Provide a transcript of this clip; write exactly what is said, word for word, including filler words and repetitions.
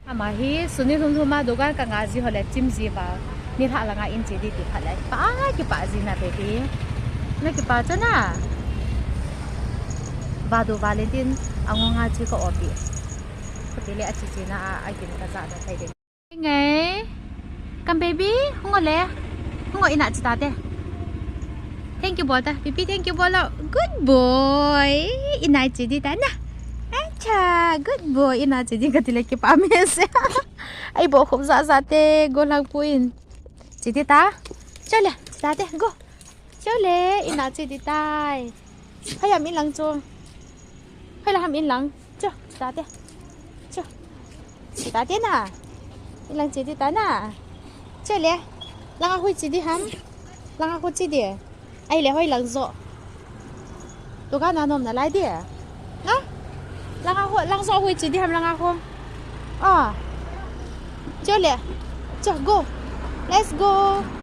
Ama hi, suni lhum lhum a dukan ka nga ji ho le chim ji va. Nilhah langa in che di ti phat le. Pa, kipah ji na baby. Na kipah chu na. Vadu Valentine, angong a chi ka opi. Kati le a chi chi na a, a gin ka ja da thei ding. Ngai. Come baby, hung o le. Hung o in a chi ta te. Thank you bol ta. Pipi thank you bol lo. Good boy. In a chi di ta na. Acha, good boy. In a chi di kati le kipah mi se. Ai bo khop ja ja te, go lang pu in. Chi di ta. Chole, chi ta te, go. Chole, in a chi di tai. Hoi ham in lang chu. Hoi lang ham in lang. Chu, chi ta te. Chu. Chi ta te na. In lang chi di ta na. Chole. Langa hui chi di ham. Langa hui chi di. Ai le hoi lang jo. Tu ka na nom na lai di. Na? Langa hui, lang jo hui chi di ham langa hui. Ah. Chole. Chu, go. Let's go.